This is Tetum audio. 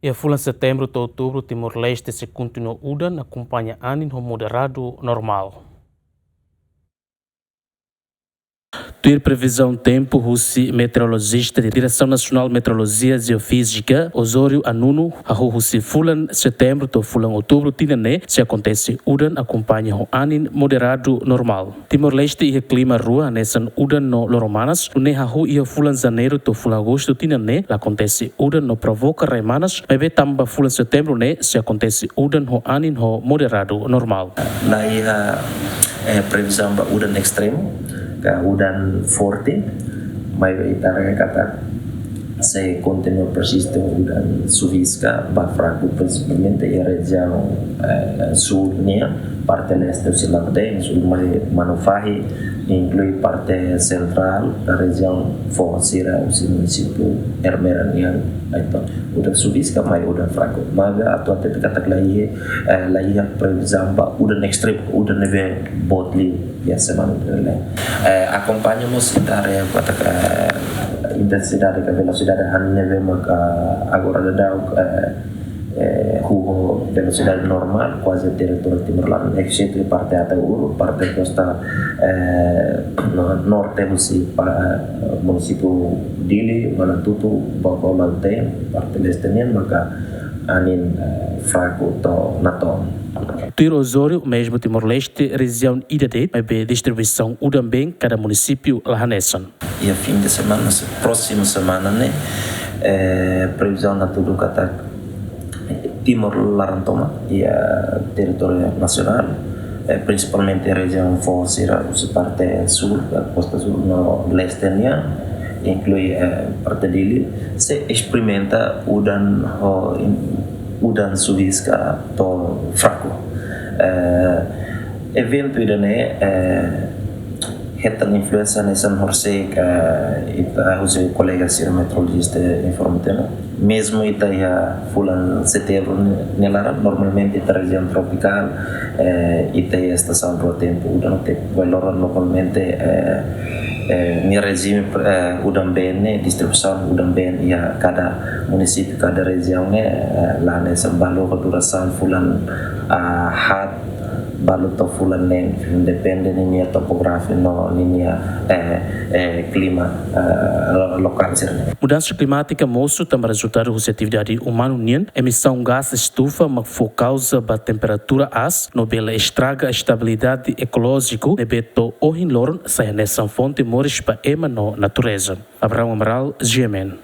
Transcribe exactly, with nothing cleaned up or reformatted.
Iha fulan Setembru to'o Outubru, Timor-Leste sei kontinua udan, akompaña anin ho moderadu normál. Tuir previzaun tempu husi meteorolojista Diresaun Nasionál Meteorolojia Jeofízika, Osório Anuno, hahú husi fulan Setembru to'o fulan Outubru tinan ne'e sei akontese udan, akompaña ho anin moderadu normál. Timor-Leste iha klima rua, hanesan udan no loro-manas, nune'e hahú iha fulan Janeiru to'o fulan Agostu tinan ne'e la akontese udan no provoka rai-manas, maibé tanba fulan Setembru ne'e sei akontese udan ho anin ho moderadu normál. La iha, eh, previzaun ba udan estremu, ka udan forte, maibé ita haree katak sei kontinua persiste udan suviska ba fraku, prinsipalmente iha rejiaun, eh, súl nian, parte leste husi Lautein, husi Manufahi, inklui parte sentrál, rejiaun foho sira husi munisípiu Ermera nian, entaun udan suviska, maibé udan fraku. Maibé atu hatete katak la iha, eh, la iha previzaun ba udan estremu, udan ne'ebé boot liu iha semana ida-ne'e. Eh, akompaña mós ita haree katak, eh, intensidade ka velosidade anin ne'ebé maka agora daudaun, eh, eh, hahú ho velosidade normál, kuaze territóriu Timor-Leste, exetu parte Ataúro, parte kosta, eh, no-, norte husi pa-, munisípiu Dili, Manatuto, Baucau, Lautein, parte leste nian maka anin, eh, fraku to'o natoon. Tuir Osório, mezmu Timor-Leste rejiaun ida de'it, maibé distribuisaun udan-been kada munisípiu la hanesan. Iha fin de semana, se-, prósimu semana ne'e, eh, previzaun hatudu katak Timor laran tomak iha territóriu nasionál, eh, prinsipalmente rejiaun foho sira husi parte súl, eh, kosta súl no leste nian, inklui, eh, parte Dili, sei esperimenta udan ho in-, udan suviska to'o fraku. Eh, eventu ida-ne'e, eh, hetan influénsia hanesan horisehik, eh, ita husi kolega sira meteorolojista informa tiha ona. Mezmu ita iha fulan Setembru nia laran, normalmente ita rejiaun tropikál, eh, ita iha estasaun rua tempu, udan ho tempu bailoron. Normalmente, eh, eh, nia rejime, eh, udan-been ne'e, distribuisaun udan-been iha kada munisípiu, kada rejiaun ne'e, eh, la hanesan, balu ho durasaun fulan, ah, haat, balu to'o fulan neen, depende ninia topografia no ninia, eh, eh, klima, eh, lo-, lokál sira-ne'e. Mudansa klimátika mosu tanba rezultadu husi atividade umanu nian, emisaun gás estufa mak fó kauza ba temperatura aas no bele estraga estabilidade ekolójiku ne'ebé to'o ohin loron sai hanesan fonte moris ba ema no natureza. Abraão Amaral, G M N.